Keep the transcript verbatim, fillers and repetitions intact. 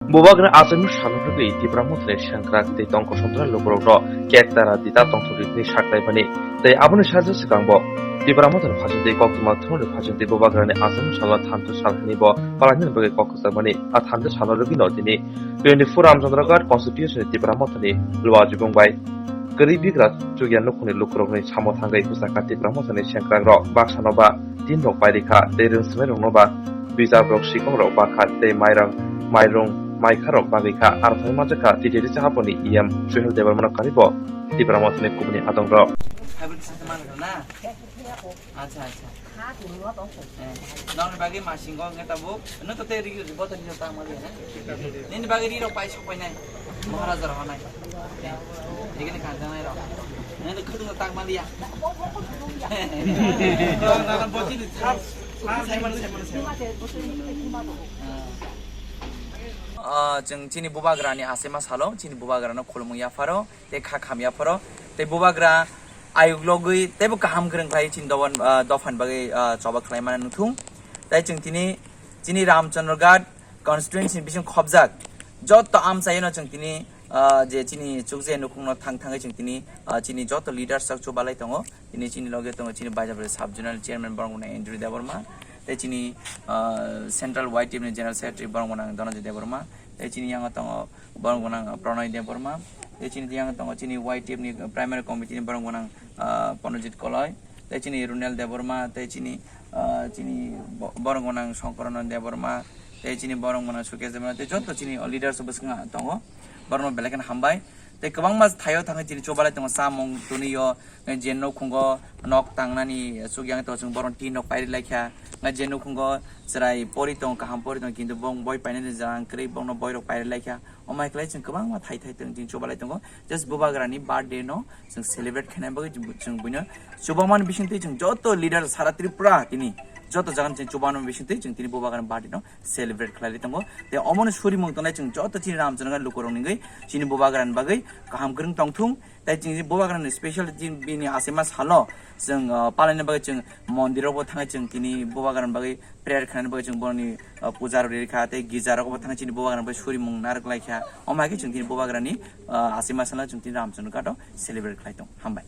Bubagra achaimu salno rwgwi Tipra Mothani sengkrak tei tongkosontra lukurokno kek tara dita tongthokni saklaimani tei aboni sajak swkangbo Tipra Mothani phajwngtwi koktwma thumni phajwngtwi Bubagrani achaimu salno thansa sal hwnwibo palainani bagwi kok kwchangmani. A thansa salno rwgwino tini twenty-four Ramchandra Ghat constituency ni Tipra Mothani Luajibung bai kwrwi bigra chukya nukhungni lukurokni samo thangwi bwsakha Tipra Mothani sengkrakrok baksano ba tin rok pairikha tei rwngswmai rokno ba bijabrok sikongrok bakha tei mairang mairung maikharok bagwi kha. Arphai manjakha T T D chahaponi E M Suhel Debbarmano karibo Tipra Mothani kubuni adongrok. Acha, acha. Eh, nokni bagwi masing kok wngkha tabuk. Nwng to tei rigi rigi botol rigi tang mali na. Nini bagwi riro pai sok pai nai. Maharaja rohor nai. Eh, rigi ni kanjang nai rok. Nwng to khudung tang mali ya. Nana boti ni thar, thar sai man sai man sai man. Ah, chwng chini bubagrani asema salo, chini bubagrano khulumung yapharo. Tei kha khamya phoro tei bubagra ayuk logwi teibo kaham kwrwng khlai chini doban, ah, dophani bagwi, ah, choba khlai mano nuthung. Tei chwng tini chini Ramchandra Ghat constituency ni bising khobjak joto amchaino chwng tini, ah, je chini chukje nukhungno thang thangwi chwng tini, ah, chini joto leaders rok chubalai tongo. Tini chini loge tongo chini Baijapur sub zonal chairman borok mwnang Andrew Debbarma, tei chini, ah, central Y T F ni general secretary borok mwnang Dhananjay Debbarma, tei chini yango tongo borok gwnang Pranay Debbarma, tei chini yang tongo chini Y T F ni primary committee ni borok gwnang, ah, Pranojit Koloi, tei chini Runel Debbarma, tei chini, ah, chini bo-, borok gwnang Songkorono Debbarma, tei chini borok gwnang Sukesh Debbarma, tei joto chini leaders bwskango tongo, borokno belai kheno hambai. Tei kwbangma thaio thangwi chini chubalai tongo, chamung twnwi o, je nukhungo nok tangnani chukya wngwi tongo, chwng borokno tin rok pairi laikha, je nukhungo chwrai pori tongo, kaham pori tongo, kintu bo boi painani jang kwrwi, bono boi rok pairi laikha. Omo hai khlai chwng kwbangma thai thai tong chini chubalai tongo. Just bubagrani birthday no chwng celebrate khaina bagwi chwng buino chubamani bisingtwi chwng joto leader sara Tripura tini joto jagani chwng chubamani bisingtwi chwng tini bubagrani birthday no celebrate khlai tongo. Tei omono surimung tongnai chwng joto chini Ramchandra lukurok ningwi chini bubagrani bagwi kaham kwrwng tongthung. Tei chini bubagrani special chini bini asima salo chwng, ah, palaina bagwi chwng mondirokbo thangwi chwng tini bubagrani bagwi prayer khlaina bagwi chwng borokni, ah, puja rok rikha tei gija rokbo thangwi chini bubagrani bagwi surimung narwk laikha. Omo hai khe chwng tini bubagrani, ah, asima salo chwng tini Ramchandra Ghat o celebrate khlai tong. Hambai.